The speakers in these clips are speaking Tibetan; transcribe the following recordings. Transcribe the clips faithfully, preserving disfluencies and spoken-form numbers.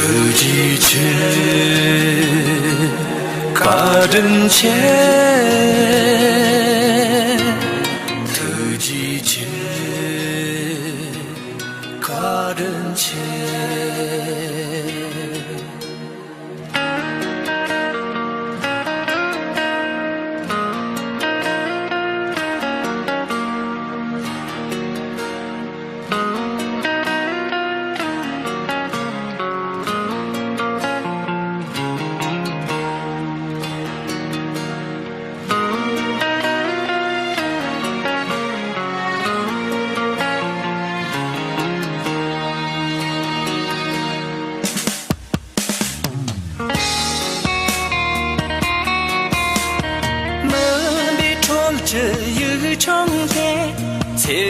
ཐུགས་རྗེ་ཆེ། བཀའ་དྲིན་ཆེ། ཐུགས་རྗེ་ཆེ། བཀའ་དྲིན་ཆེ། མུན་པའི་འཕྲོ་བཅུད་ཡིག་ཆུང་དེ། འཚེ་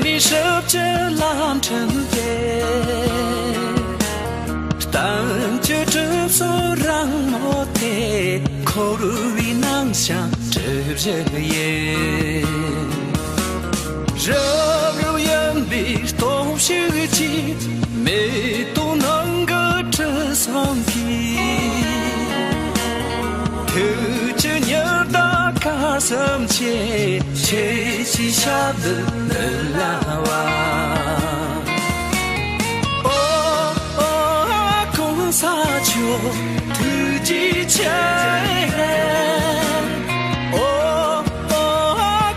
མེད་ཞབས་ཀྱི་ལམ་ཁྲིད་དེ། གཏམ་གྱི་གྲིབ་སོ་རིང་མོ་དེ། འཁོར་བའི་ནང་བཞིན་གྲིབ་བཞི་ཡིན། རབ་རིབ་ཡིན་པའི་སྟོབས་ཤུགས་ཀྱིས། མེ་ཏོག་ནང་གི་དྲི་བསུང་གིས། ཐུགས་ཀྱི་ཉི་ཟླ་སྐར་གསུམ་ཆེ། ཁྱེད་ཀྱི་ཞབས་འདི་འདི་ལ་བ། ཨོ་ཨོ་གོང་ས་མཆོག་ཐུགས་རྗེ་ཆེ། ཨོ་ཨོ་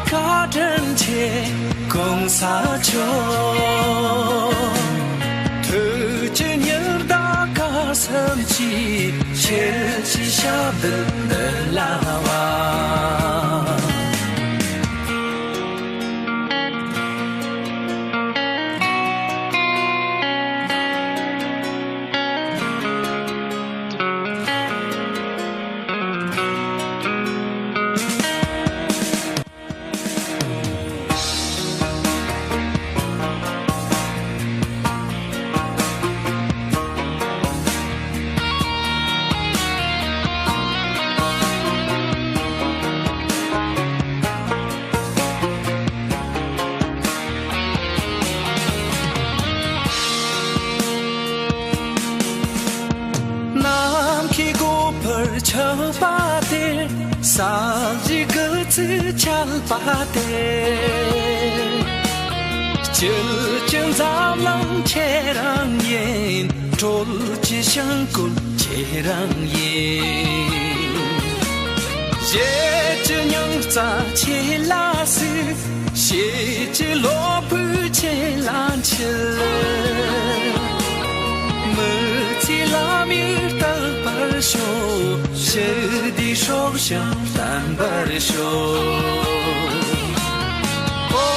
བཀའ་དྲིན་ཆེ་གོང་ས་མཆོག་ཐུགས་ཀྱི་ཉི་ཟླ་སྐར་གསུམ་གྱིས། ཁྱེད་ཀྱི་ཞབས་འདི་འདི་ལ་བ། ནམ་མཁའི་སྒོ་འཕར་ཆགས་པ་དེར། ས་གཞི་དགུ་ཚིགས་ཆགས་པ་དེར། སྐྱིད་ཀྱི་འཛམ་གླིང་ཁྱེད་རང་ཡིན། སྲོལ་གྱི་ཞིང་བཀོད་ཁྱེད་རང་ཡིན། གཞས་ཀྱི་སྙིང་རྩ་ཁྱེད་ལ་གསོལ། གཤིས་ཀྱི་གློ་བུར་ཁྱེད་ལ་འཁྱིལ། མི་ཚེའི་ལམ་ཡིག་རྟག་པར་ཤོག་ཞི་བདེའི་སྲོག་ཤིང་བརྟན་པར་ཤོག་ཨོ་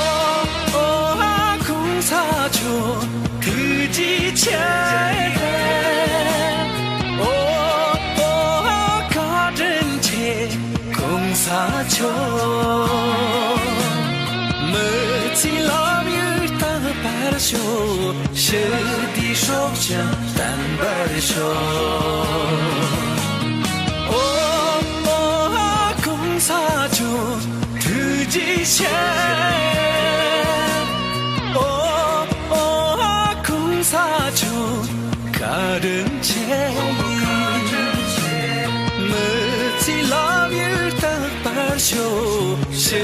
ཨོ་གོང་ས་མཆོག་ཐུགས་རྗེ་ཆེ། ཨོ་ཨོ་བཀའ་དྲིན་ཆེ། གོང་ས་མཆོག་མི་ཚེའི་ལམ་ཡིག་རྟག་པར་ཤོག་ཞི་བདེའི་སྲོག་ཤིང་བརྟན་པར་ཤོག་ཨོ་ཨོ་གོང་ས་མཆོག་ཐུགས་རྗེ་ཆེ། ཨོ་ཨོ་གོང་ས་མཆོག་བཀའ་དྲིན་ཆེ། མི་ཚེའི་ལམ་ཡིག་རྟག་པར་ཤོག་ཞི་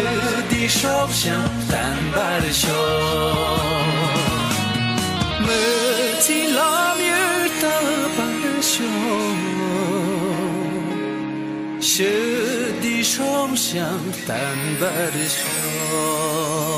བདེའི་སྲོག་ཤིང་བརྟན་པར་ཤོག་མི་ཚེའི་ལམ་ཡིག་རྟག་པར་ཤོག་ཞི་བདེའི་སྲོག་ཤིང་བརྟན་པར་ཤོག་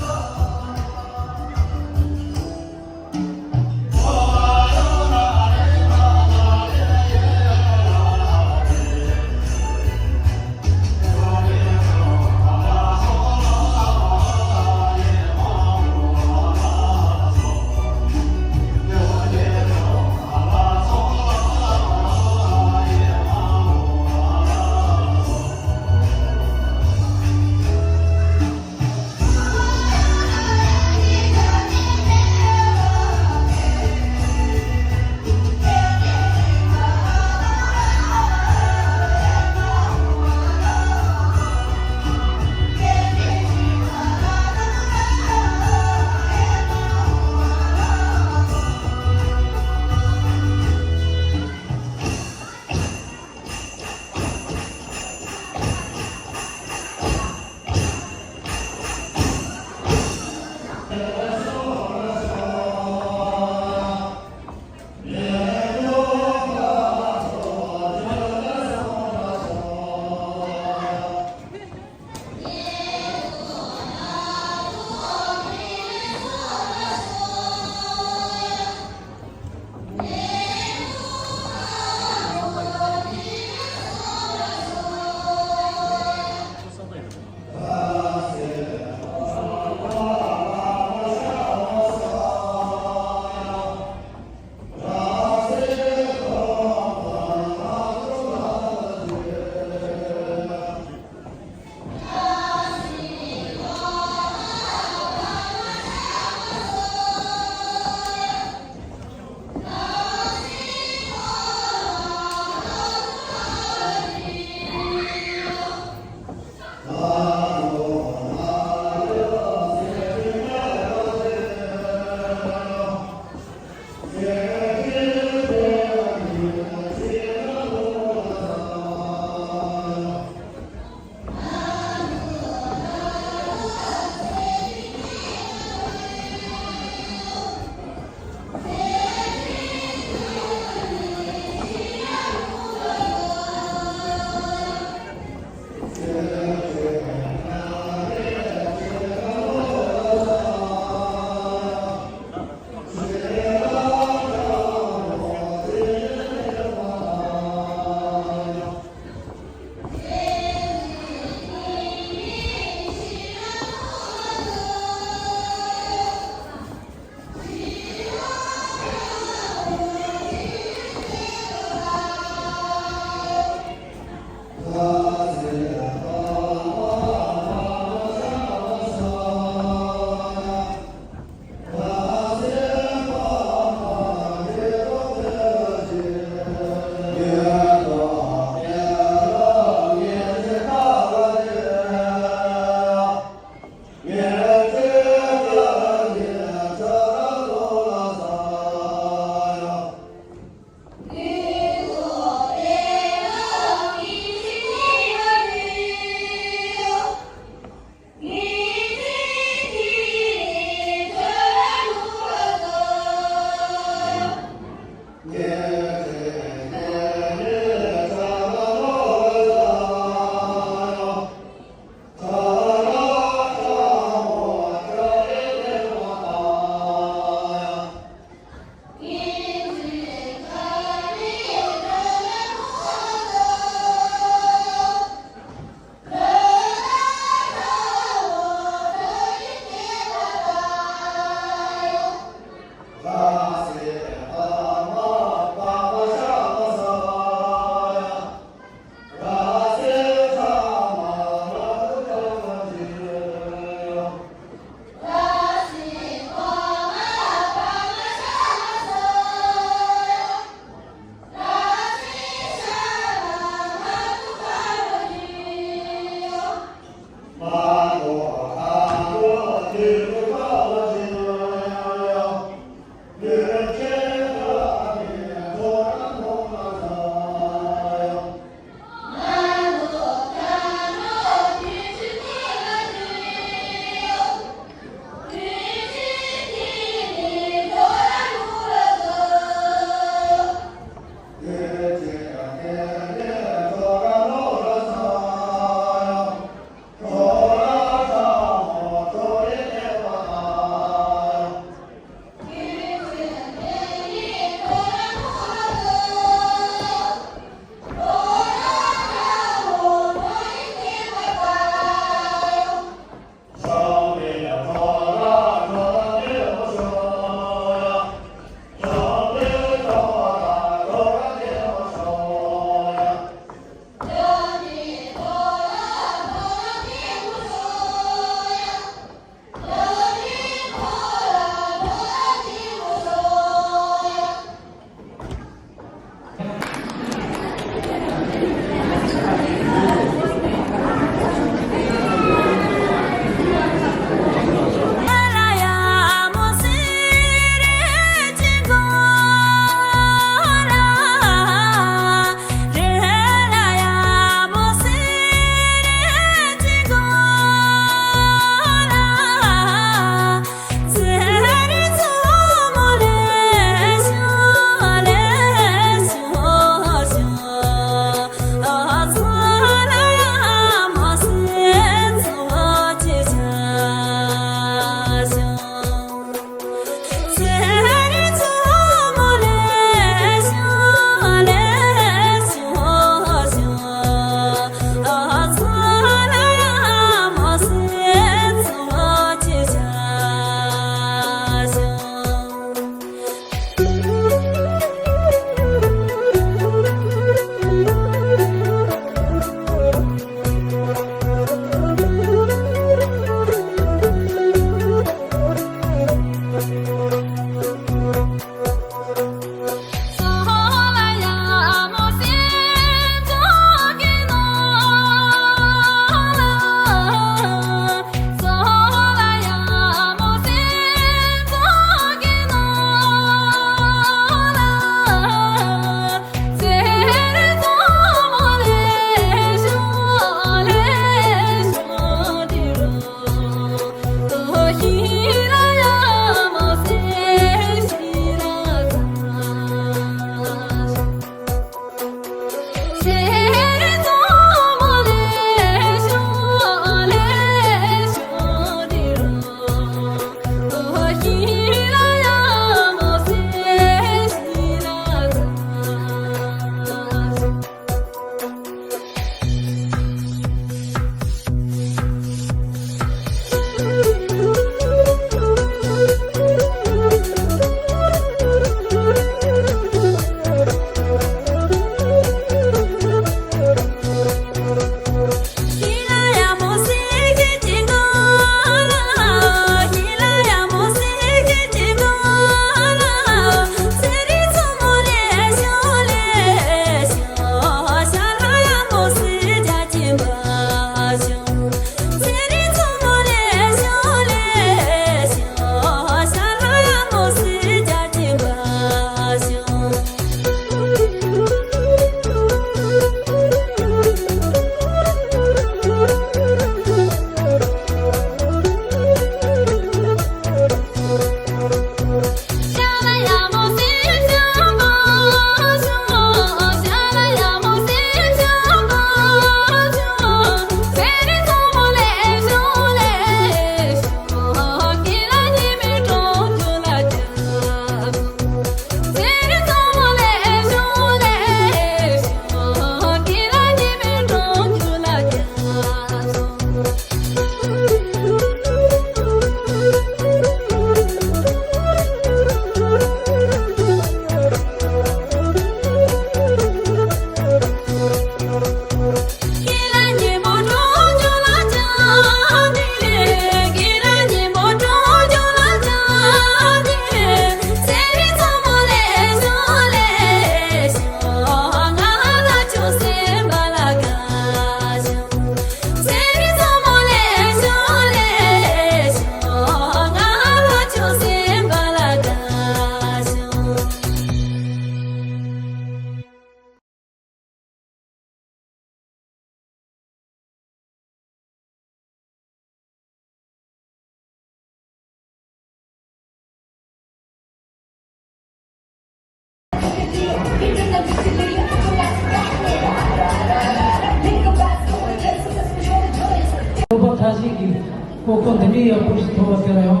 ཁ་ཤས་ཀྱིས་ཀོ་ཀོ་འདི་འདྲའི་ཡག་པོ་ཞིག་ཐོབ་པ་དེ་ལ་ཡང་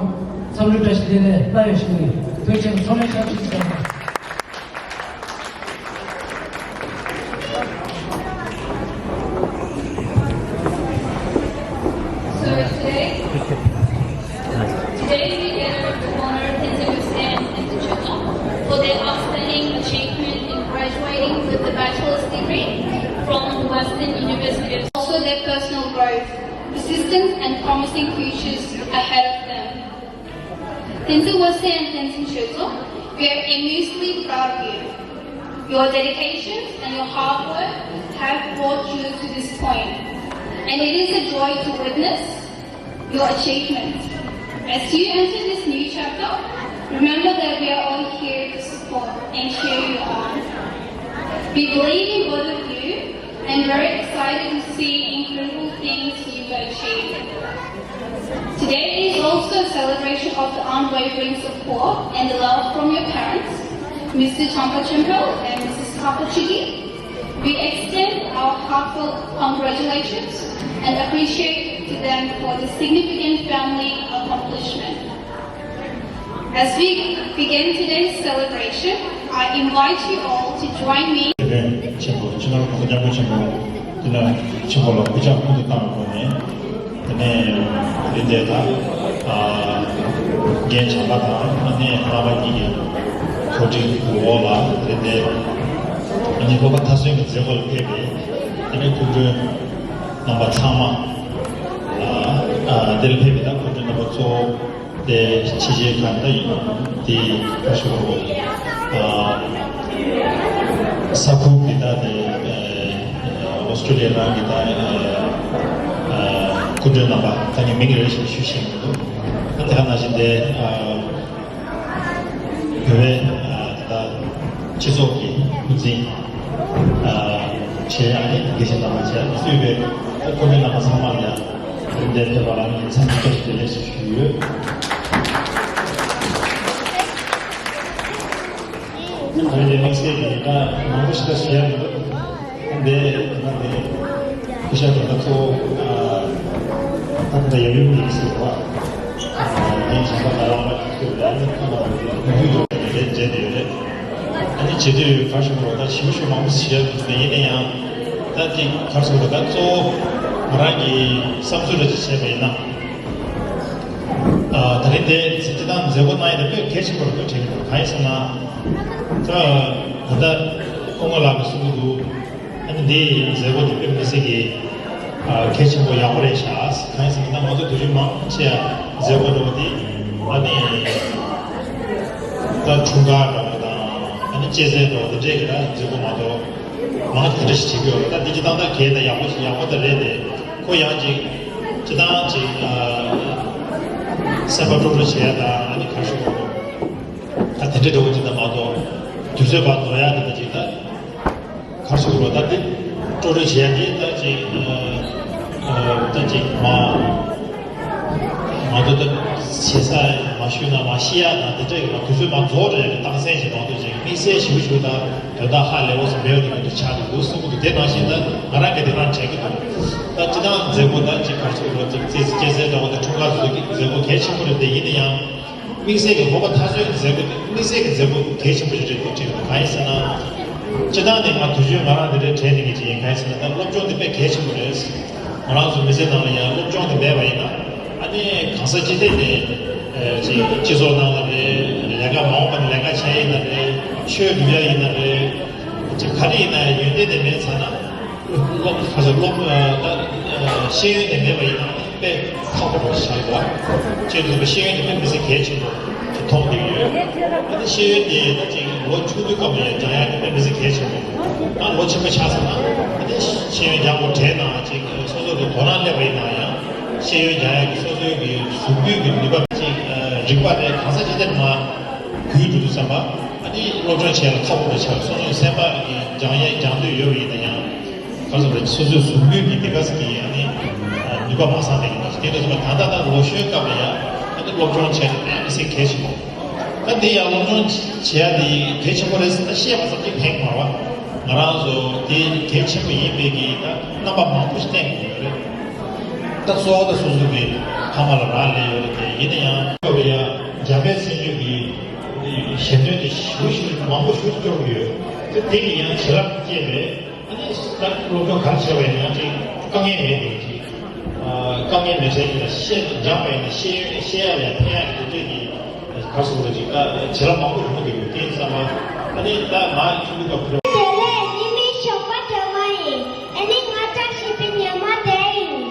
འཚམས་འདྲི་བཀྲ་ཤིས་བདེ་ལེགས་སླར་ཡང་ཞུ་ནས་ཐུགས་རྗེ་ཆེ། ཚང་མས་ཕྱག་ཕྱིད་ཞུ་དང་། So today, today we gather to honor Tenzin Hussain and Tenzin Choezo for their outstanding achievement in graduating with a bachelor's degree from the Western University of also their personal growth, persistence and promising futures ahead of them. Tenzin Hussain and Tenzin Choezo, we are immensely proud of you. Your dedication and your hard work have brought you to this point, and it is a joy to witness your achievements. As you enter this new chapter, remember that we are all here to support and cheer you on. We believe in both of you and very excited to see incredible things you've achieved. Today is also a celebration of the unwavering support and the love from your parents, Mister Champa Chimpo and Missus Papa Chidi. We extend our heartfelt congratulations and appreciate to them for this significant family accomplishment. As we begin today's celebration, I invite you all to join me. དེ་ནས་ཆེན་པོ་སྤྱི་ནོར་གོང་ས་སྐྱབས་མགོན་ཆེན་པོ་དེ་ནས་ཆེན་པོ་ལ་སྐུ་ཕྱག་སྔོན་དུ་བཏང་བའི་སྒོ་ནས། དེ་ནས་རིན་ལྡན་དང་རྒན་བྱམས་པ་དང་ཨ་ནེ་ལྷག་པ་གཉིས་ཀྱི་གོ་སྒྲིག་འོག་ལ་རིན་ལྡན་ཨ་ནེ་སློབ་པ་མཐར་སོན་གྱི་མཛད་སྒོ་ལ་ཕེབས་པའི་དེ་ནས་སྐུ་མགྲོན་རྣམ་པ་ཚང་མ་ལ་འདིར་ཕེབས་པའི་ད་སྐུ་མགྲོན་རྣམ་པ་གཙོ་བོ་དེ་ཕྱི་རྒྱལ་ཁག་ད་ཡིན་དེ་ཁ་ཤོ་ས་ཁུག་གི་ད་དེ། ཨོ་སི་ཀྲོ་ལི་ཡ་རང་གི་ད་སྐུ་མགྲོན་རྣམ་པ་ད་ངས་མིང་རེ་ཞིག་ཞུ་ཤེས་མི་འདུག་ད་དེ་ག་ནང་བཞིན་དེ་བོད་པའི་ད་སྤྱི་ཚོགས་ཀྱི་འགོ་འཛིན་བྱས་ཨ་ནི་དགེ་བཤེས་རྣམ་པ་བྱས་གཙོས་པའི་སྐུ་མགྲོན་རྣམ་པ་ཚང་མ་ལ་རིམ་པས་ཕེབས་པ་ལ་ངས་འཚམས་འདྲི་བཀྲ་ཤིས་བདེ་ལེགས་ཞུ་ཞུ་ཡོད། ཨ་ནི་དམིགས་བསལ་གྱི་ད་མང་པོ་ཞིག་ད་ཞུ་ཡ་མི་འདུག་འདི་ང་འདི་སྐུ་ཞབས་ཀྱི་ད་གཙོ་བོ་ད་ད་ཡབ་ཡུམ་གྱི་ཟེར་བ་ངའི་བྱམས་པ་ད་ལག་པ་ཞིག་ཚུད་ལ་ནི་ཁོང་ལ་མཐུན་སྦྱོར་རེད་མཇལ་དེ་ཡོད་རེད། ཨ་ནི་བྱེད་དུས་ག་ཞུ་རོགས་ད་ཞིབ་ཞིབ་མང་པོ་ཞིག་ཡོད་དེ་ཡིན་ན་ཡང་ད་ཅིག་ག་ཞུ་རོགས་ད་གཙོ་བོ་ང་རང་གི་བསམ་ཚུལ་རེ་ཅིག་བྱས་པ་ཡིན་ན། ཨ་ད་རིང་དེ་སྤྱི་བཏང་མཛད་སྒོ་གནང་ཡ་དེ་དཔེ་གལ་ཆེན་པོ་རེད་དྲན་གྱི་འདུག་གང་ཡིན་ཟེར་ན། ད་ད་ལྟ་སྐུ་ངོ་ལགས་ཀྱིས་གསུང་གི་འདུག་ཨ་ནི་འདི་ཡི་མཛད་སྒོ་དེ་དཔེ་མི་སྲིད་ཀྱི་ཨ་གལ་ཆེན་པོ་ཡག་པོ་རེད་ཤག་གང་ཡིན་ཟེར་ན་ད་ང་ཚོ་དུས་རྒྱུན་མང་ཆེ་བ་མཛད་སྒོ་འགྲོ་བ་དེ་ཨ་ནི་ད་འཁྲུངས་སྐར་འདྲ་བོ་དང་ཨ་ནི་གཅེས་ཚན་འདྲ་བོ་དེ་འདྲས་ཀྱི་ད་མཛད་སྒོ་མ་གཏོགས་མང་དེ་འདྲ་ཞིག་བྱེད་ཀྱི་ཡོད་རེད། ད་འདི་སྤྱི་བཏང་ད་གལ་ད་ཡག་པོ་ཞིག་ཡག་པོ་ད་རེད་དེ། ཁོ་ཡང་ཅིག་སྤྱི་བཏང་ཅིག་ཨ་སེམས་པ་སྤྲོ་སྤྲོ་བྱས་དང་ཨ་ནི་ག་ཞུ་དགོས་ད་དེ་འདྲ་འདྲ་བོ་ཅིག་ད་མ་གཏོགས་དུས་ཚོད་བར་འགྲོ་ཡ་དེ་ད་ཅིག་ད་ག་ཞུ་དགོས་ད་དེ་སྤྲོ་སྤྲོ་བྱས་དེ་ད་ཅིག་ཨ་ཨ་ད་ཅིག་མ་མ་གཏོགས་ད་བྱེད་ས་མ་ཞུས་ན་མ་ཤི་ཡ་དང་དེ་འདྲ་གི་མ་དུས་ཚོད་མ་རྫོགས་འགྲོ་ཡ་གི་རྟགས་མཚན་ཞིག་མ་གཏོགས་ཅིག་དམིགས་བསལ་ཞིབ་པོ་ཞུ་ད། དོན་དག་ཧ་ལས་པོ་ཞིག་མེད་པ་དེ་འདྲ་ཆགས་འདུག་གསུང་གི་འདུག་དེ་ནང་བཞིན་ད་ང་རང་གིས་དེ་གང་བྱེད་ཀྱི་འདུག་ད་སྤྱི་བཏང་མཛད་སྒོ་ད་ཅིག་ག་ཚོད་རོ་ཅིག་རྩེད་རྩེད་རྩེད་འདྲ་བོ་དང་འཁྲུངས་སྐར་བཟོ་གི་མཛད་སྒོ་གལ་ཆེན་པོ་རེད་དེ། ཡིན་ན་ཡང་དམིགས་བསལ་གྱི་སློབ་པ་མཐར་སོན་གྱི་མཛད་སྒོ་དེ་དམིགས་བསལ་གྱི་མཛད་སྒོ་གལ་ཆེན་པོ་ཞིག་རེད་འདུག་དྲན་གྱི་འདུག་གང་ཡིན་ཟེར་ན། སྤྱི་བཏང་ནས་ང་དུས་རྒྱུན་ང་རང་འདི་འདྲའི་དྲན་ནས་ཀྱི་ཅིག་ཡིན། གང་ཡིན་ཟེར་ན་ད་སློབ་སྦྱོང་དེ་དཔེ་གལ་ཆེན་པོ་རེད། ང་རང་ཚོ་མི་ཚེ་ནང་ལ་ཡང་སློབ་སྦྱོང་དེ་མེད་པ་ཡིན་ན། ཨ་ནི་གང་ས་ཅི་ཐད་ནས་ཅིག་སྤྱི་ཚོགས་ནང་ལ་རེད། ལས་ཀ་མ་འོངས་པ་ནས་ལས་ཀ་བྱས་ཡིན་ན་རེད། ཆོས་སྒྲུབ་ཡ་ཡིན་ན་རེད། ཅིག་ག་རེ་ཡིན་ན་ཡང་ཡོན་ཏན་དེ་མེད་ཚར་ན། སློབ་ག་ཚོད་སློབ་ད་ཤེས་ཡོན་དེ་མེད་པ་ཡིན་ན་དཔེ་ཁག་པོ་རེད་ཤག་ཡོད་པ། ཁྱེད་ཚོ་ཤེས་ཡོན་དེ་དཔེ་མི་སྲིད་གལ་ཆེན་པོ་ཅིག་མཐོང་གི་ཡོད། ཨ་ནི་ཤེས་ཡོན་དེ་ད་ཅིག་ལོ་ཆུང་དུས་སྐབས་ལ་ཡང་སྦྱང་ཡ་དེ་དཔེ་མི་སྲིད་གལ་ཆེན་པོ། ད་ལོ་ཆེན་པོ་ཆགས་ཚར་ན་ཨ་ནི་ཤེས་ཡོན་སྦྱང་དགོས་དྲན་ན་ཅིག་སོ་སོ་གི་དོ་སྣང་སླེབས་པ་ཡིན་ན་ཡང་ཤེས་ཡོན་སྦྱང་ཡ་གི་སོ་སོའི་གི་གཟུགས་པོའི་གི་ནུས་པ་ཅིག་རིག་པ་རེད། གང་ས་ཅི་ཐད་མ་རྒུད་འགྲོ་དུས་ཙམ་པ་ཨ་ནི་སློབ་སྦྱོང་བྱས་ལ་ཁག་པོ་རེད་ཤག་སོ་སོའི་སེམས་པ་གི་སྦྱང་ཡ་སྦྱང་འདོད་ཡོད་པ་ཡིན་ན་ཡང་། ག་ཚོད་རེད། སོ་སོའི་གཟུགས་པོའི་གི་དེ་ག་ས་གི་ཨ་ནི་ནུས་པ་མ་སངས་པའི་གི་དེ་འདྲ་ཚོ་ད་ལྟ་ད་ལོ་གཞོན་སྐབས་ལ་ཡ་ཨ་ནི་སློབ་སྦྱོང་བྱས་ནས་ཨ་ནི་སེ་གལ་ཆེན་པོ། ད་འདི་ཡང་སློབ་སྦྱོང་བྱས་ཏེ་གལ་ཆེན་པོ་རེད་ཟེར་ན་བཤད་པ་ཙམ་གྱིས་ཕན་གྱི་མ་རེད་བ། ང་རང་ཚོ་དེ་གལ་ཆེན་པོ་ཡིན་པའི་གི་ད་རྣམ་པ་མང་པོ་ཞིག་བསྟན་དགོས་ཡོད་རེད། ད་གསོ་བ་ད་སོ་སོ་གི་ཕ་མ་ལ་རག་ལས་ཡོད་རེད་དེ། ཡིན་ན་ཡང་སྐྱོ་བའི་ཡང་འཇམ་དཔལ་སེམས་ཅན་གྱི་ཞལ་འདོན་དེ་ཞུ་ཞུ་མང་པོ་ཞུ་སྐྱོ་གི་ཡོད་དེ། དེ་གི་ཡང་བྱིན་རླབས་སྐྱེས་པས། ཨ་ནི་ད་སློབ་སྦྱོང་ག་རེ་བྱས་པ་ཡིན་ན་ཡང་ཅིག་དཀའ་ངལ་མེད་པའི་ཅིག་དཀའ་ངལ་མེད་ཚད་ཀྱི་ལ་བཤད་སྦྱངས་པ་ཡིན་ན་བཤད་བཤད་ཡ་ལ་ཕན་ཡ་གི་དེ་འདྲས་ཀྱི་ག་རེ་ཟེར་དགོས་རེད། ཅིག་ད་བྱིན་རླབས་མང་པོ་ཡོང་གི་འདུག་དེ་ཡིན་ཙང་མ་ཨ་ནི་ད་ང་ཆུང་དུས་སྐབས་དེ་ལས་ཉི་མའི་ཞོགས་པ་དྲོ་མ་ཡིན། ཨ་ནི་ང་བཀྲ་ཤིས་པའི་ཉི་མ་དེ་ཡིན།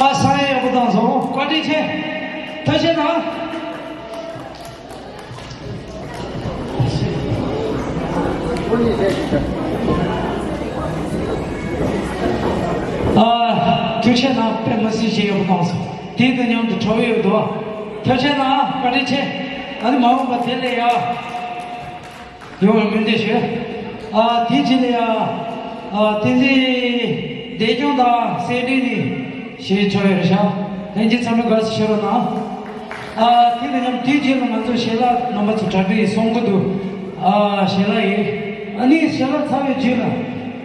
ཨ་ས་ཡ་ཡག་པོ་བཏང་སོང་། བཀའ་དྲིན་ཆེ། ཐུགས་རྗེ་གནང་། ཨ། ཐུགས་རྗེ་གནང་། དཔེ་མི་སྲིད་ཞིག་ཡག་པོ་བཏང་སོང་། དེ་དང་མཉམ་དུ་ཁྲོ་བོ་ཡོད་དོ། ཐུགས་རྗེ་གནང་། བཀའ་དྲིན་ཆེ། ཨ་ནི་མ་འོངས་པ་དེ་ལས་ཡག་ཡོང་བའི་སྨོན་འདུན་ཞུ། ཨ། དེ་རྗེས་ལ་ཡ། ཨ། བསྟན་འཛིན་བདེ་སྐྱོང་དང་སེ་འབྲས་ནི་ཞེས་ཆོག་ཡོད་རེད་ཤག་ལྷན་རྒྱས་ཚང་མས་དགའ་བསུ་ཞུ་རོགས་གནང་། ཨ། དེ་དང་མཉམ་དེ་རྗེས་ལ་ང་ཚོ་ཞལ་ལག་རྣམ་པ་ཚོ་གྲ་སྒྲིག་གསུང་གི་འདུག་ཨ། ཞལ་ལག་ཡིན། ཨ་ནི་ཞལ་ལག་ཚར་བའི་རྗེས་ལ་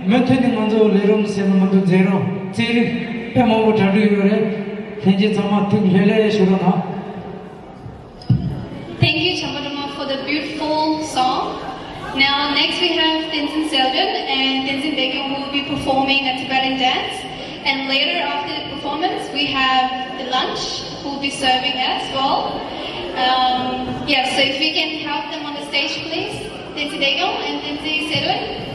མུ་མཐུད་ནས་ང་ཚོ་ལས་རིམ་ཟེར་ན་མི་འདུག་མཛད་རིམ་རྩེད་རིགས་དཔེ་མང་པོ་གྲ་སྒྲིག་ཡོད་རེད། ལྷན་རྒྱས་ཚང་མ་ཐུགས་ལྷོད་ལྷོད་ཞུ་རོགས་གནང་། Thank you, Chamadama, for the beautiful song. Now, next we have Tenzin Selden and Tenzin Begum, who will be performing a Tibetan dance. And later, after the performance, we have the lunch, who will be serving as well. Um, yeah, so if we can have them on the stage, please. Tenzin Begum and Tenzin Selden.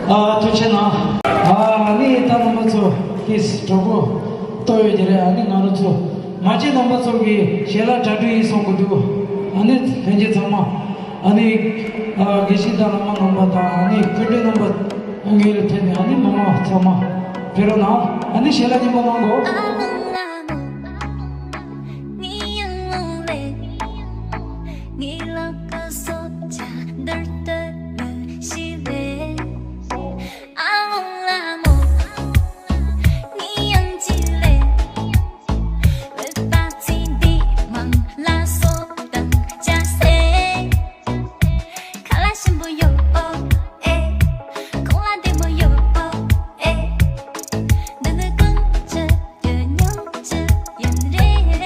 ཨ་ཐུགས་རྗེ་གནང་། ཨ་ནི་ད་རྣམ་པ་ཚོ་ཏིས་གྲོགས་པོ་ལྟོ་ཡོད་ཀྱི་རེད། ཨ་ནི་ང་རང་ཚོ་མ་བྱན་རྣམ་པ་ཚོ་གི་ཞལ་ལག་གྲ་སྒྲིག་ཡིན་གསུང་གི་འདུག་ཨ་ནི་ལྷན་རྒྱས་ཚང་མ་ཨ་ནི་ཨ་དགེ་བཤེས་དང་བླ་མ་རྣམ་པ་དང་ཨ་ནི་སྐུ་མགྲོན་རྣམ་པ་ངོས་ལ་ཕེབས་ནས་ཨ་ནི་མི་མང་ཚང་མ་ཕེབས་རོགས་གནང་། ཨ་ནི་ཞལ་ལག་སྙན་པོ་གནང་གོ། ངའི་ལག་གི་སོ་ཆ་འདིར་སྟོན་ཞིག་ལས། ཨ་ལོང་ལ་མོ། ངའི་ཡང་ཅི་ལས། བོད་པ་ཚེ་འདི་མང་ལ་སོ་དང་ཅ་སེ། ཁ་ལག་ཞིམ་པོ་ཡོད་ཨེ། གོང་ལ་བདེ་མོ་ཡོད་ཨེ། འདི་ནི་གང་ཅི་ཡོད་ཉོ་ཅི་ཡིན་རེད།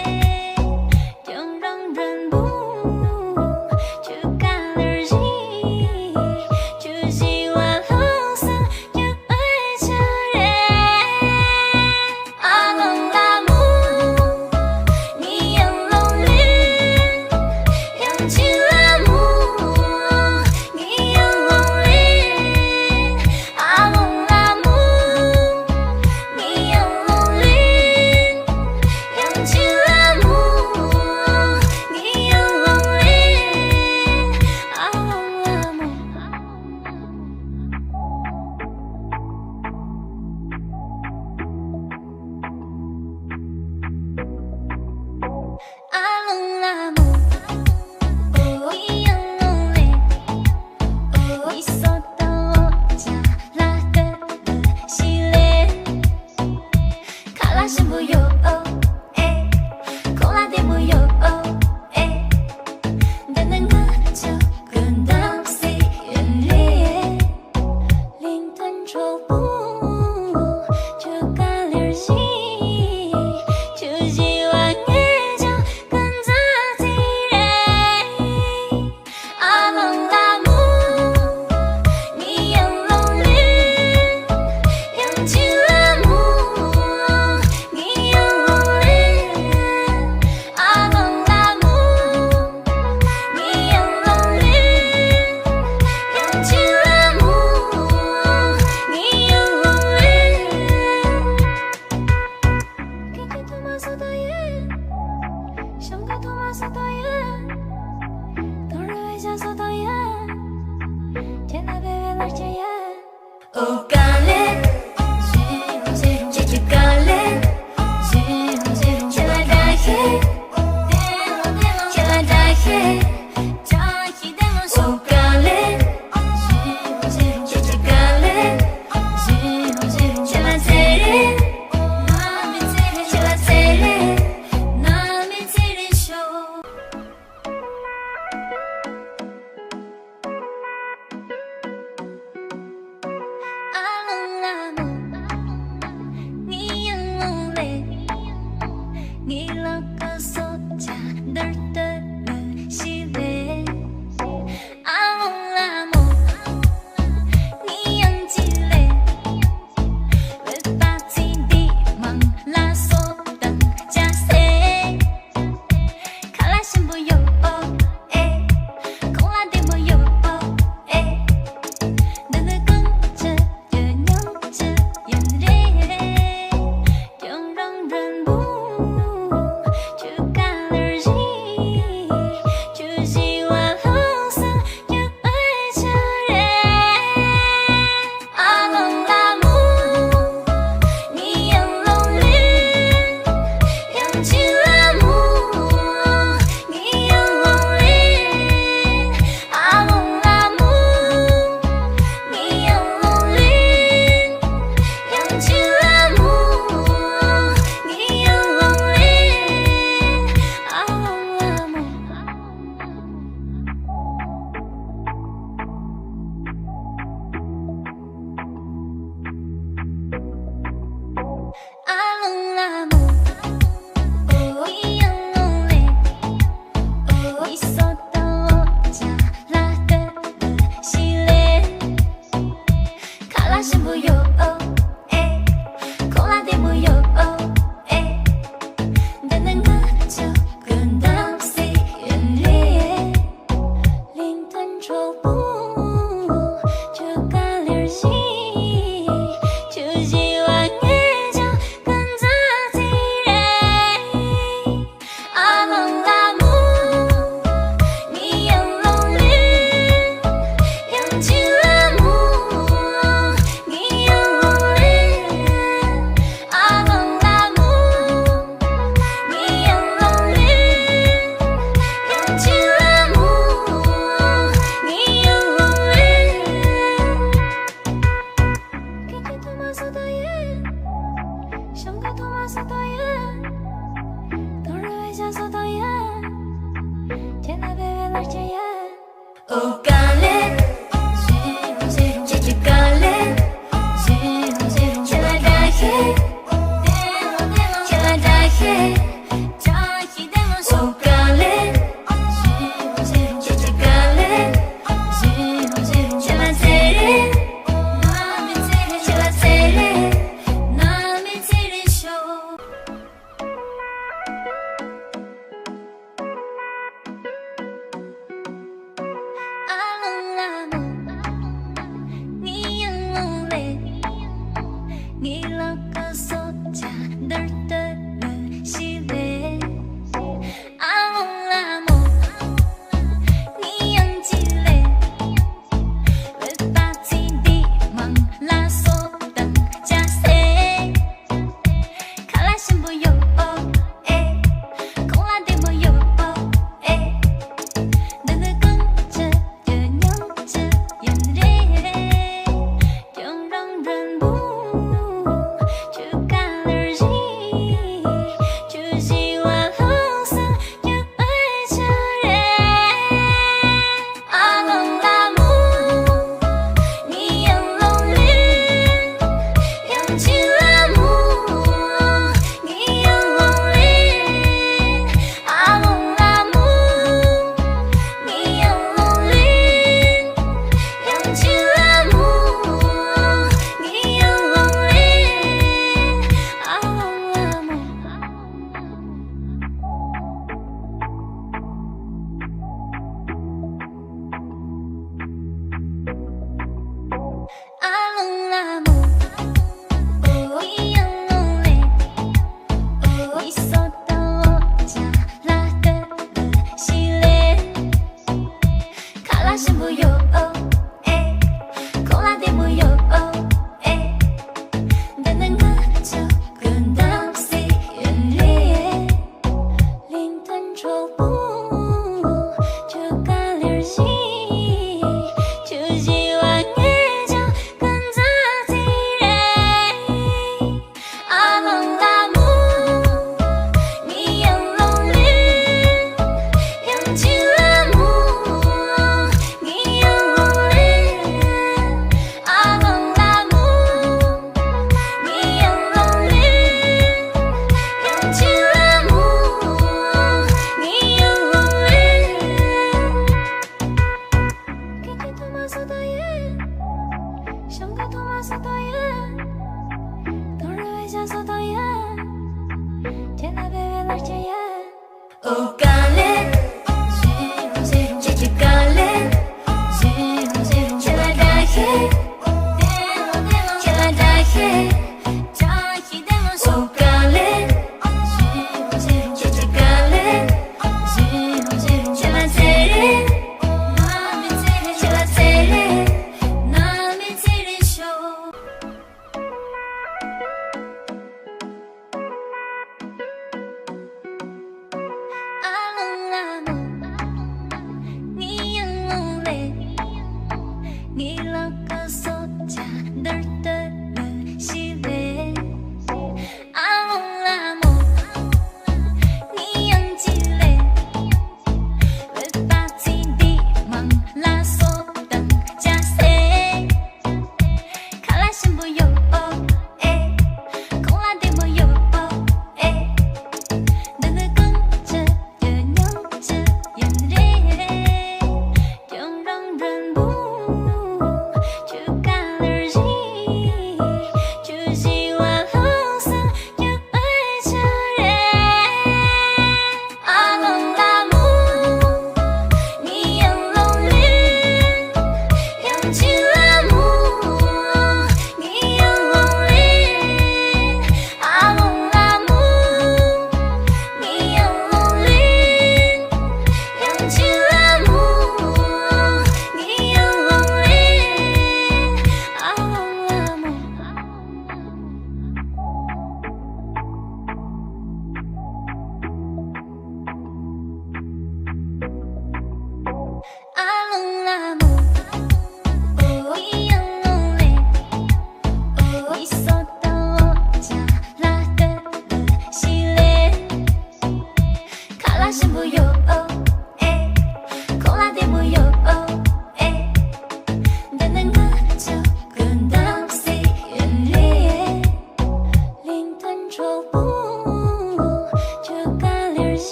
ཁྱོད་རང་མགྲོན་པོ། ཁྱོད་ག་ལེར་བཞི། ཁྱོད་བཞི་བ་ལྷོ་ས་ཁྱོད་ཨེ་ཆ་རེད། ཨ་ལོང་ལ་མོ། ངའི་ཡང་ལོང་ལེན། ཡང་ཅི་ལ་མོ། ངའི་ཡང་ལོང་ལེན། ཨ་ལོང་ལ་མོ། ངའི་ཡང་ལོང་ལེན། ཡང་ཅི་ལ་མོ། ངའི་ཡང་ལོང་ལེན། ཨ་ལོང་ལ་མོ། ཨ་ལོང་ལ་མོ། ཨོ་ཡང་ལོང་ལེན། ཨོ་ཡི་སོ་ཏ་ལོ་ཅ་ལ་ཏ་ཏ་ཞིག་ལེན། ཁ་ལག་ཞིམ་པོ་ཡོད་ཨེ། གོང་ལ་བདེ་མོ་ཡོད་ཨེ། འདི་ནི་ང་ཚོ་གི་འདམ་སའི་ཡུལ་རེད། གླིང་ཐོན་གྲོགས་པོ། ཁྱོད་ག་ལེར་ཤི། ཁྱོད་ཤི་བ་ངས་ཀྱང་ཀུན་རྫོབ་ཚིག་རེད། ཨ་ལོང་ལ་མོ། ངའི་ཡང་ལོང་ལེན། ཡང་ཅི་ལ་མོ། ངའི་ཡང་ལོང་ལེན། ཨ་ལོང་ལ་མོ། ངའི་ཡང་ལོང་ལེན། ཡང་ཅི་ལ་མོ། ངའི་ཡང་ལོང་ལེན། ཁྱེད་ཀྱི་ཐོག་མ་སུ་དང་ཡོད། ཤམ་གི་ཐོག་མ་སུ་དང་ཡོད། དོ་རུ་བའི་ཞག་སུ་དང་ཡོད། ཁྱེད་ན་བེ་བེ་ལར་ཁྱེད་ཡོད། ཨོ་ག་ལེ། ཁྱེད་ཀྱི་ག་ལེ། ཁྱེད་ལ་དྲག་ཤེས། ཁྱེད་ལ་དྲག་ཤེས།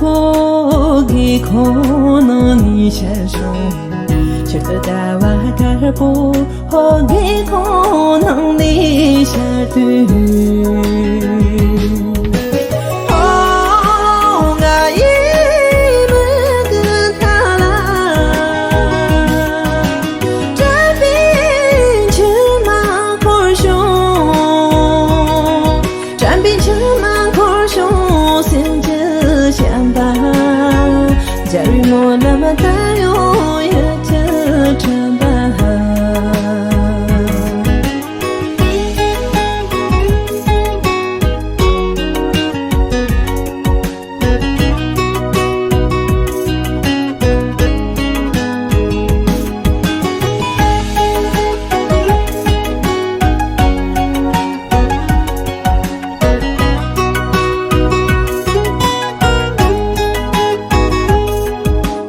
ཕོ་གི་ཁོང་ནང་ནས་ཤར་བྱུང་། ཆར་དུ་ཟླ་བ་དཀར་པོ་ཕོ་གི་ཁོང་ནང་ནས་ཤར་དུས། ཨོ་ང་ཡི་མིག་གི་མཐའ་ལ། དྲན་པའི་མཆི་མ་འཁོར་བྱུང་། དྲན་པའི་མཆི་མ་འཁོར་བྱུང་། སེམས་ཀྱི་བྱམས་པ། འཇའ་རིས་སྨོན་ལམ་དར་ཡོང་། ཡིད་ཀྱི་དྲན་པ།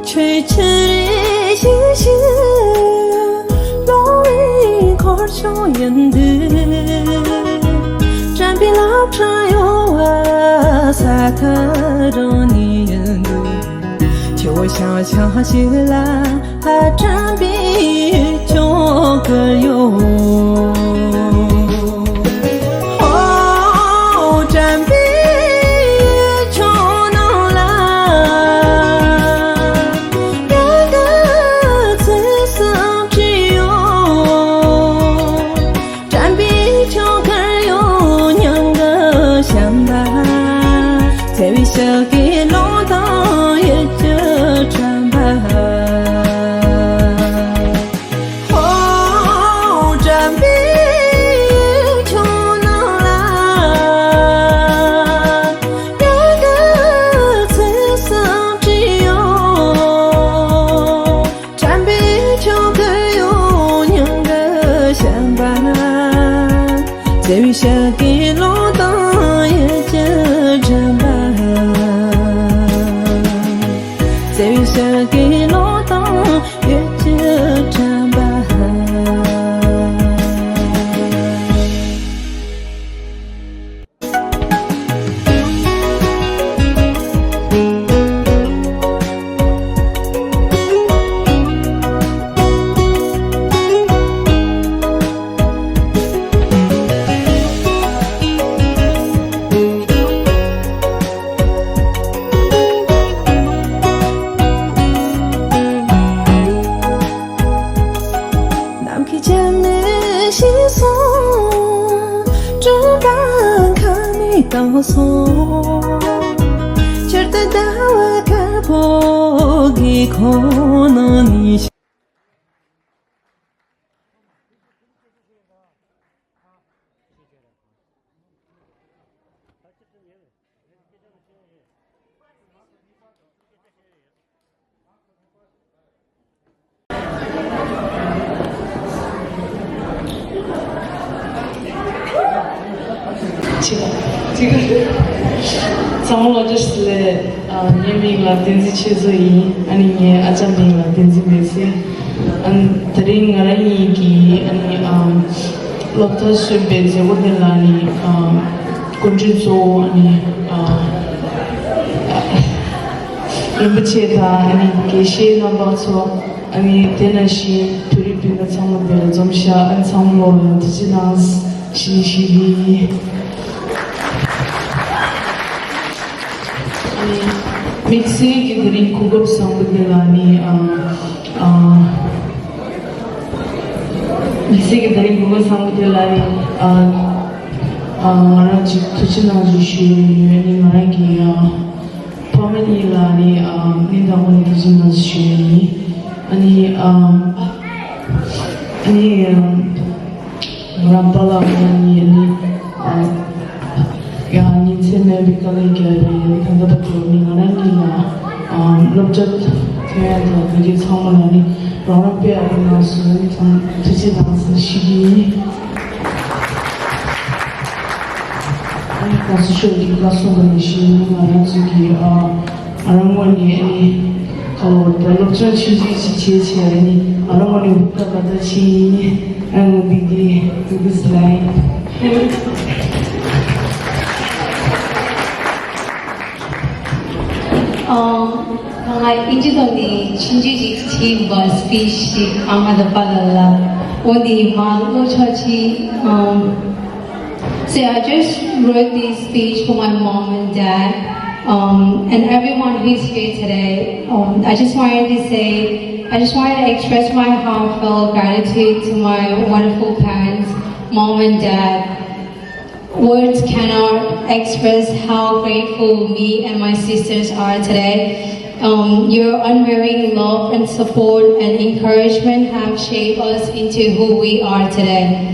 ཆོས་ཆུ་རེ་ཞིག་ཞིག་ལོང་བའི་འཁོར་ཆུང་ཡིན་དུས། དྲན་པའི་རླབས་ཕྲེང་གཡོ་བ་ས་མཐའ་རང་ནས་ཡིན་དུས། ཆུ་བོ་ཤང་ཤང་ཞིག་ལ་དྲན་པའི་ཡུལ་ལྗོངས་བསྐྱུར་ཡོང་། ཨོ་དྲན་པའི་ཡུལ་ལྗོངས་ནང་ལ། རང་གི་ཚིག་གསུམ་བྲིས་ཡོང་། དྲན་པའི་ཡུལ་ལྗོངས་བསྐྱུར་ཡོང་། མྱང་གི་བྱམས་པ། བརྩེ་བའི་ཞལ་གྱི་ཀློང་དང་ཡིད་ཀྱི་དྲན་པ། ཧོ། དྲན་པའི་ཡུལ་ལྗོངས་ནང་ལ། རང་གི་ཚིག་གསུམ་བྲིས་ཡོང་། དྲན་པའི་ཡུལ་ལྗོངས་བསྐྱུར་ཡོང་། མྱང་གི་བྱམས་པ། བརྩེ་བའི་ཞལ་གྱི་ཀློང་དང་ཡིད་ཀྱི་དྲན་པ། བརྩེ་བའི་ཞལ་གྱི་ཀློང་དང་ཡིད་ཀྱི་དྲན་པ། ནམ་མཁའི་ལྗང་ནས་ཤི་སོང་། སྤྲིན་པ་ཁ་ནས་བཏང་སོང་། ཆར་དུ་ཟླ་བ་དཀར་པོ་གི་ཁོང་ནང་ནས། ཚང་མ་ལོ་ཇོ་སི་ལེ། ཨ། ངའི་མིང་ལ་བསྟན་འཛིན་ཆོས་མཚོ་ཡིན། ཨ་ནི་ངའི་ཨ་ཅག་མིང་ལ་བསྟན་འཛིན་འབད་ཚེ། ཨ་ནི་དེ་རིང་ང་རང་གཉིས་ཀྱིས་ཨ་ནི་ཨ་སློབ་མཐར་སོན་པའི་མཛད་སྒོ་འདི་ལ་ནི་ཨ་སྐུ་མགྲོན་གཙོ་བོ་ཨ་ནི་ཨ་རིན་པོ་ཆེ་དང་ཨ་ནི་དགེ་བཤེས་རྣམ་པ་ཚོ། ཨ་ནི་དེ་ནང་བཞིན་བོད་རིགས་སྤུན་ཟླ་ཚང་མ་འདིར་འཛོམས་ཤག་ཨ་ནི་ཚང་མ་ལོ་ཡང་ཐུགས་རྗེ་གནང་ཞེས་ཞུ་གི་ཡིན། ཨ་ནི་དམིགས་བསལ་གྱི་དེ་རིང་གོ་སྐབས་བཟང་པོ་འདི་ལ་ནི་ཨ་ཨ་དམིགས་བསལ་གྱི་དེ་རིང་གོ་སྐབས་བཟང་པོ་འདི་ལ་ནི་ཨ་ཨ་ང་རང་ཅིག་ཐུགས་རྗེ་གནང་ཞེས་ཞུ་ཡོད། ཨ་ནི་ང་རང་གི་ཨ་ཕ་མ་གཉིས་ལ་ནི་ཨ་སྙིང་ཐག་པ་ནས་ཐུགས་རྗེ་གནང་ཞེས་ཞུ་ཡ་ཡིན། ཨ་ནི་ཨ་ཨ་ནི་ཨ་ང་རང་པཱ་ལགས་ཨ་ནི་ཨ་ནི་ཨ་ཡ་ཉིན་མཚན་མེད་པའི་དཀའ་ལས་བརྒྱབ་པའི་ད་ལྟ་བར་དུ་ནི་ང་རང་གཉིས་ལ་ཨ་སློབ་གྲྭ་ཐོན་ཡ་དང་དེ་གའི་ཚང་མ་ལ་ནི་རོགས་རམ་སྤེལ་ཡ་དེ་གནང་སོང་། ཨ་ནི་ཚང་མ་ཐུགས་རྗེ་གནང་ཞེས་ཞུ་གི་ཡིན། ཨ་ནི་གོང་ས་མཆོག་གིས་བཀའ་གསུངས་པ་ནང་བཞིན་ང་རང་ཚོ་གི་ཨ་ང་རང་ངོས་ནས་ཨ་ནི་ཁ་ལོ་ད་སློབ་སྦྱོང་ཆུང་ཆུང་ཞིག་བྱས་བྱས། ཨ་ནི་ང་རང་ངོས་ནས་བུ་ད་ག་ད་ཕྱིན་ཨ་ནི་འདི་འདི་འདི་འདི་ལ་ཡིན། ཨམ། ང་ཨིན་ཇི་ཐོག་ནས་ཆུང་ཆུང་ཅིག་བྲིས་པ་སི་པི་ཆི་ཞིག་ཨ་མ་དང་པ་ལ་ལ། འོ་འདི་མ་ལོ་ཆོག་ཅིག་ཨམ། So I just wrote this speech for my mom and dad, um, and everyone who's here today. Um, I just wanted to say, I just wanted to express my heartfelt gratitude to my wonderful parents, mom and dad. Words cannot express how grateful me and my sisters are today. Um, your unwavering love and support and encouragement have shaped us into who we are today.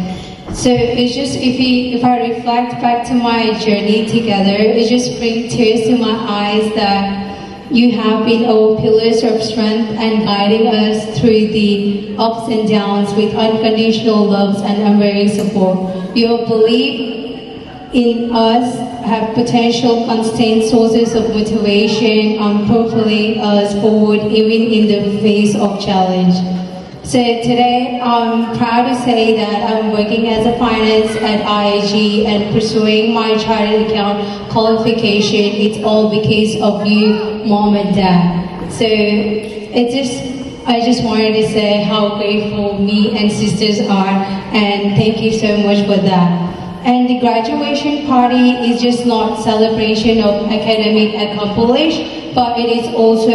So it's just, if we, if I reflect back to my journey together, it just brings tears to my eyes that you have been our pillars of strength and guiding us through the ups and downs with unconditional loves and unwavering support. Your belief in us have potential constant sources of motivation, um, propelling us forward even in the face of challenge. So today, I'm proud to say that I'm working as a finance at I I G and pursuing my chartered account qualification. It's all because of you, mom and dad. So it just, I just wanted to say how grateful me and sisters are, and thank you so much for that. And the graduation party is just not celebration of academic accomplish, but it is also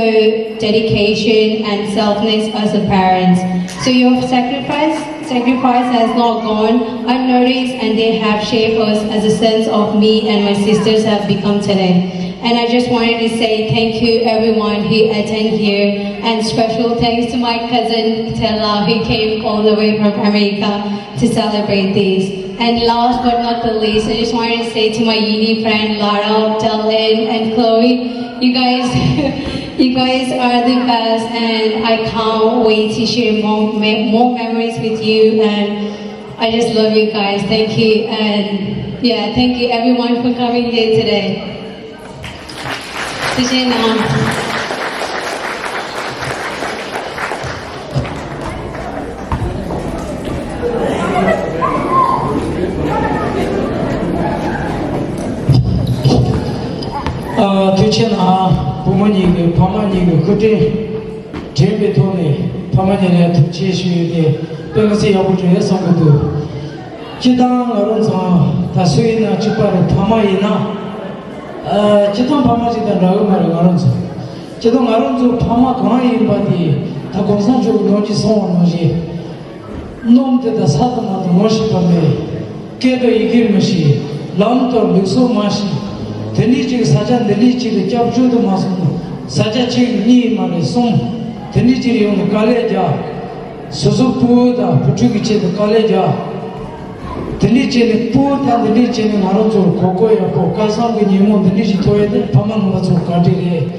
dedication and selfless as a parent. So your sacrifice, sacrifice has not gone unnoticed, and they have shaped us as a sense of me and my sisters have become today. And I just wanted to say thank you everyone who attend here, and special thanks to my cousin Tella who came all the way from America to celebrate this. And last but not the least, I just wanted to say to my uni friend Lara, Dylan, and Chloe, you guys, you guys are the best, and I can't wait to share more me- more memories with you. And I just love you guys. Thank you, and yeah, thank you everyone for coming here today. 谢谢你们。 ཨ། ཐུགས་རྗེ་གནང་། བུ་མོ་གཉིས་ཀྱི་ཕ་མ་གཉིས་ཀྱི་སྐུ་དྲིན་དྲན་པའི་ཐོག་ནས་ཕ་མ་གཉིས་ལ་ཐུགས་རྗེ་ཆེ་ཞུ་ཡོད་དེ། དཔེ་མི་སྲིད་ཡག་པོ་བྱུང་ཡོད་བསམ་གྱི་འདུག་སྤྱིར་བཏང་ང་རང་ཚོ་ད་སུ་ཡིན་ན་གཅིག་པ་རེད། ཕ་མ་ཡིན་ན། ཨ། སྤྱིར་བཏང་ཕ་མ་གཅིག་དང་འདྲ་གི་མ་རེད། ང་རང་ཚོ། སྤྱིར་བཏང་ང་རང་ཚོ་ཕ་མ་གང་ཡིན་པ་དེ་ད་གོང་ས་མཆོག་གི་ལོ་རྒྱུས་གསུངས་པ་ནང་བཞིན། སྣུམ་དེ་དག་ས་དང་མ་དང་ངོ་ཤེས་པ་མེད། སྐད་དང་ཡི་གེ་མི་ཤེས། ལམ་དང་ལུགས་སྲོལ་མ་ཤེས། དེ་འདྲའི་ཅིག་ས་ཆ་འདི་འདྲའི་ཅིག་ལ་སྐྱབས་བཅོལ་དུ་མ་སོང་ན། ས་ཆ་གཅིག་གཉིས་མ་རེད། གསུམ། དེ་འདྲའི་ཅིག་ཡོང་ནས་དཀའ་ལས་རྒྱག་སོ་སོ་བུ་དང་བུ་ཕྲུག་གི་ཆེད་དུ་དཀའ་ལས་རྒྱག་དེ་འདྲའི་བྱས་ནས་བུ་དང་འདི་འདྲའི་བྱས་ནས་ང་རང་ཚོར་གོ་སྐབས་ཡག་པོ་སྐལ་བཟང་གི་ཉིན་མོ་འདི་འདྲའི་ཞིག་ཐོབ་ཡོད་དེ་ཕ་མ་ངོ་མ་ཚོར་བཀའ་དྲིན་རེད།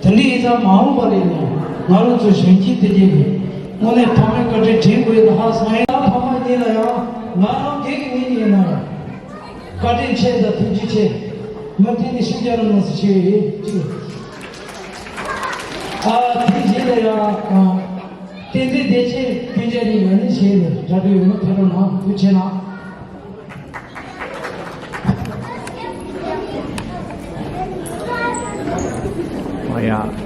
དེ་འདྲའི་ཡིན་ཙང་མ་འོངས་པ་ལ་ཡང་ང་རང་ཚོ་གཞོན་སྐྱེས་དེ་གྱད་ཀྱིས་དངོས་གནས་ཕ་མའི་བཀའ་དྲིན་དྲན་དགོས་ཡོད་དེ་ཧ་སང་ཡིན། ད་ཕ་མ་གཉིས་ལ་ཡང་ང་རང་སྒེར་གྱི་ངོས་ནས་ཡིན་ན་ཡང་བཀའ་དྲིན་ཆེ་དང་ཐུགས་རྗེ་ཆེ། མུ་མཐུད་ནས་ཤུགས་རྒྱག་རོགས་གནང་ཟེར་ཞུ་ཡི་ཡོད་ཅིག་ཨ། དེ་རྗེས་ལ་ཡང་། ཨ། བསྟན་འཛིན་བདེ་ཆེན་སྤུན་ཀྱག་གཉིས་ཡང་ནི་བྱས་ནས་གྲ་སྒྲིག་ཡོད་ན་ཕེབས་རོགས་གནང་། ཐུགས་རྗེ་གནང་། ཨ་ཡ།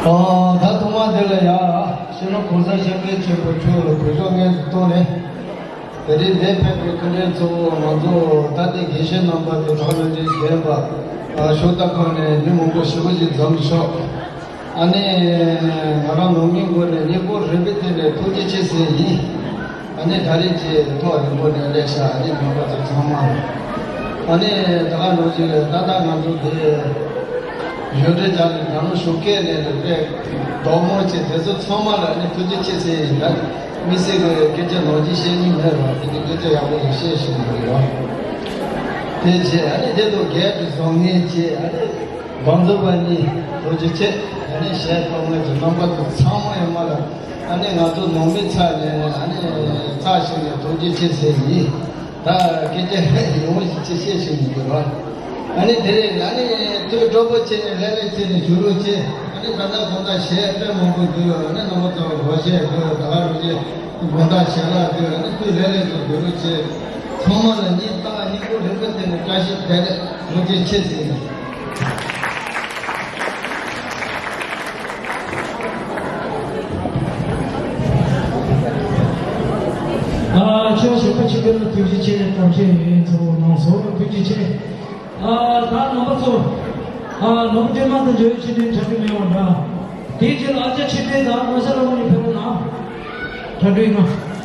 ཨ། ད་ཐོག་མ་དེ་ལ་ཡ། སྤྱི་ནོར་གོང་ས་སྐྱབས་མགོན་ཆེན་པོ་མཆོག་ལ་གུས་ཕྱག་སྔོན་དུ་བཏང་ནས། དེ་རིང་འདིར་ཕེབས་པའི་སྐུ་མགྲོན་གཙོ་བོ་ང་ཚོ་ད་ལྟའི་དགེ་བཤེས་རྣམ་པ་དང་གྲྭ་བ་ལས་རིམ་རྒན་པ། ཨ། ཤོག་ལྟ་ཁང་ནས་མི་མང་པོ་ཞེ་པོ་ཅིག་འཛོམས་ཤག་ཨ་ནི་ང་རང་ནང་མིའི་ངོས་ནས་སྙིང་ཁོང་རུས་པའི་གཏིང་ནས་ཐུགས་རྗེ་ཆེ་ཟེར་ཡིན། ཨ་ནི་ད་རེས་ཀྱི་ཐོག་རིང་པོ་ནས་སླེབས་ཤག་ཨ་ནི་མི་མང་པོ་ཚོ་ཚང་མ། ཨ་ནི་ད་ག་ནང་བཞིན་ད་ལྟ་ང་ཚོ་འདི་གཞུང་འབྲེལ་རྒྱ་ལ་རྒྱ་ནག་གཞུང་སྐད་ནས་ལ་དཔེ་དོགས་སློང་བྱས། དེ་ཚོ་ཚང་མ་ལ་ཨ་ནི་ཐུགས་རྗེ་ཆེ་ཟེར་ཡིན། ད་དམིགས་བསལ་གྱི་སྐད་ཆ་ནང་བཞིན་བཤད་སྙིང་མེད་རོགས། དེ་ནི་སྐད་ཆ་ཡག་པོ་ཞིག་བཤད་ཤེས་ཀྱི་ཡོད། དེ་རྗེས་ཨ་ནི་དེ་དང་སྒེར་གྱི་བཟང་ངན་བཅས། ཨ་ནི་འབངས་ཚོ་བ་ནི་ཐུགས་རྗེ་ཆེ། ཨ་ནི་གཞས་གཏོང་མཁན་གྱི་རྣམ་པ་ཚོ་ཚང་མ་ཡོད་མ་ལ། ཨ་ནི་ང་ཚོ་ནང་མི་ཚོ་ནས་ཨ་ནི་རྩ་ཞིག་ནས་ཐུགས་རྗེ་ཆེ་ཟེར་ཡིན། ད་སྐད་ཆ་ཡག་པོ་ཞིག་ཅིག་བཤད་ཤེས་ཀྱི་ཡོད་རོགས། ཨ་ནི་དེ་རེད། ཨ་ནི་ཐུགས་སྤྲོ་པོ་བྱས་ནས་ལྷོད་ལྷོད་བྱས་ནས་བཞུགས་རོགས་བྱེད། ཨ་ནི་ད་ལྟ་དགོང་དག་གཞས་དཔེ་མང་པོ་འདུག་ཨ་ནི་རྣམ་པ་ཚོ་སྒོར་གཞས་འདུག་ད་ག་རོགས་བྱེད། དགོང་དག་ཞལ་ལག་དེ་ནི་དུས་ལས་ལས་སུ་དགོས་རོགས་བྱེད། ཚང་མ་ལ་སྙིང་ཐག་སྙིང་ཁོང་རུས་པའི་གཏིང་ནས་བཀྲ་ཤིས་བདེ་ལེགས། ཐུགས་རྗེ་ཆེ་ཟེར། ཨ། ཆོས་ཞུ་བ་ཆེ་ཁྱེད་ལ་ཐུགས་རྗེ་ཆེ། གཏམ་བཤད་ཡིན་ཚོ་གནང་སོང་། ཐུགས་རྗེ་ཆེ། ཨ། ད་རྣམ་པ་ཚོ། ཨ། ནོར་བུ་སྒྲོལ་མ་དང་འབྲེལ་ཡོད་ཆེད་དུ་གྲ་སྒྲིག་མེད་པ་འདྲ། དེའི་རྗེས་ལ་ཨ་ཅག་ཆོས་སྒྲོན་དང་ངོ་ཤེས་རང་ངོས་ནས་ཕེབས་རོགས་གནང་། གྲ་སྒྲིག་གནང་།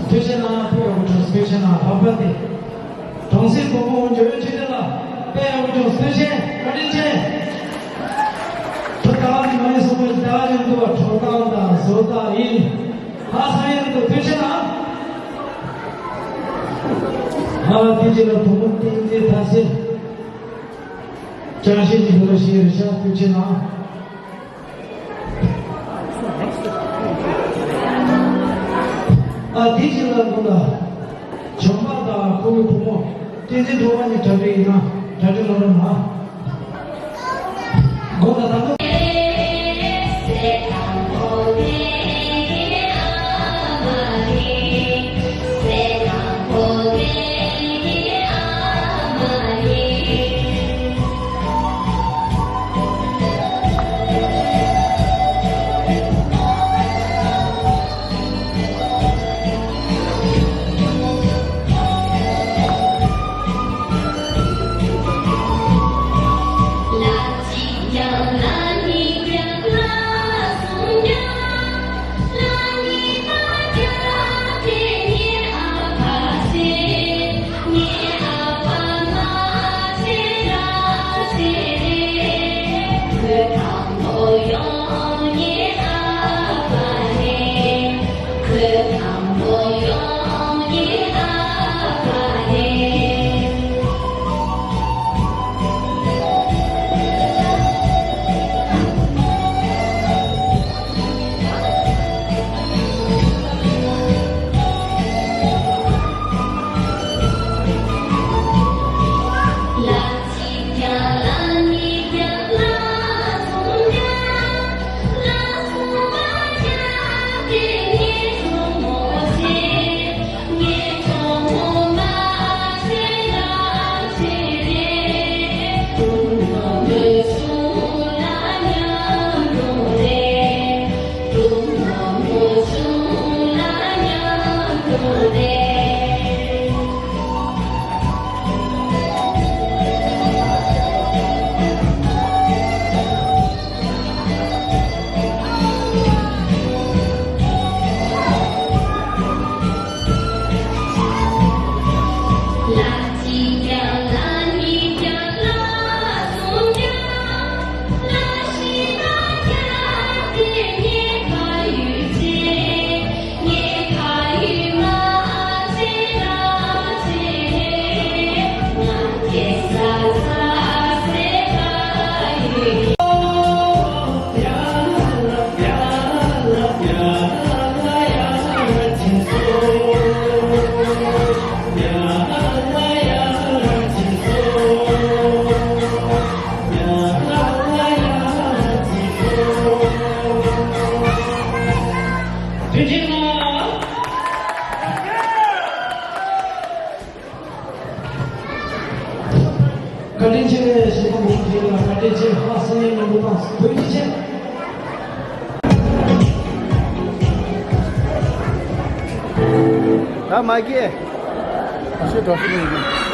ཐུགས་རྗེ་གནང་། ཕུལ་བའི་དབུ་ཁྲིད་ཐུགས་རྗེ་གནང་། ལྷག་པར་དུ་གྲོང་གསེབ་བུ་མོ་འཇོ་བའི་ཆོས་སྡེ་ལ་དཔལ་དབུ་ཁྲིད་ཐུགས་རྗེ་བཀའ་དྲིན་ཆེ། ཐུགས་དག་ནི་མ་ཡིན་སོགས་པའི་དག་ཉིད་དུ་བ་ཁྲོ་དང་དང་བཟོ་དང་ཡིན། ཧ་སང་ཡིན་དུ་ཐུགས་རྗེ་གནང་། ཧ་ལ་དེ་རྗེས་ལ་བུ་མོ་བསྟན་འཛིན་ཐར་སེ། ཅང་ཤེས་ཀྱི་བུ་ལ་ཤེས་རེ་ཤ་ཐུགས་རྗེ་གནང་། ཨ་དེ་ཅི་ལ་དགོངས་ལ། བྱམས་པ་དང་ཁོང་གི་བུ་མོ་བསྟན་འཛིན་སྒྲོལ་མ་གཉིས་གྲ་སྒྲིག་ཡིན་ན་གྲ་སྒྲིག་ལོ་རེ་མ། དགོངས་ལ་དང་པོ། ད་མ་སྐྱེས། ཨ་ཤེ་དྲག་ཤི་ནས་ཡིན།